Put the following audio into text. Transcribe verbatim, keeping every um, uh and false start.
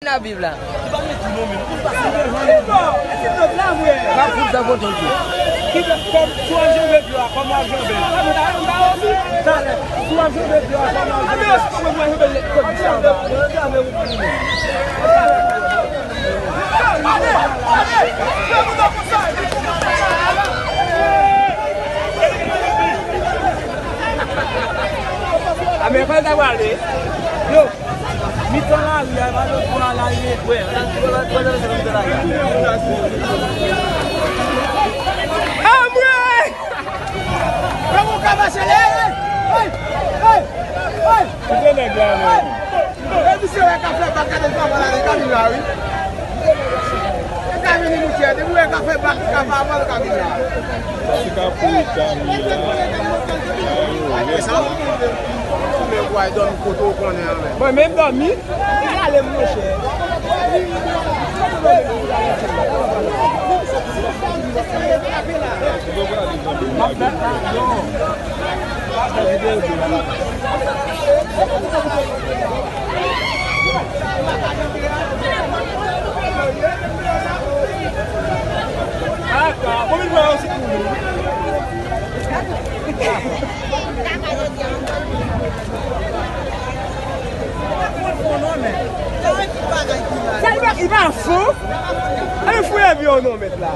Labib la. Pa fout sa foto l tou. American ta pral ye. Yo. Mitan lari a, pa lòt bò a, lari e bwè. Anmwe! Kòman w ka mache la? Hey! Hey! Hey! Hey! Kite nèg la, men. E misye wè ka fè bak, gade kòman l ale, Camila, wi. Li ka vini, monchè. Depi w wè ka fè bak, li ka pa avan l, Camila. Ti ka pou Camila. Ayo, rèd. Men w ay dòmi kote w konnen an, men. Mwen menm dòmi? Li ale, monchè. M ap fè sa, yo. Sa li pa, li pa fou? Ann fouye vye w non, mèt la.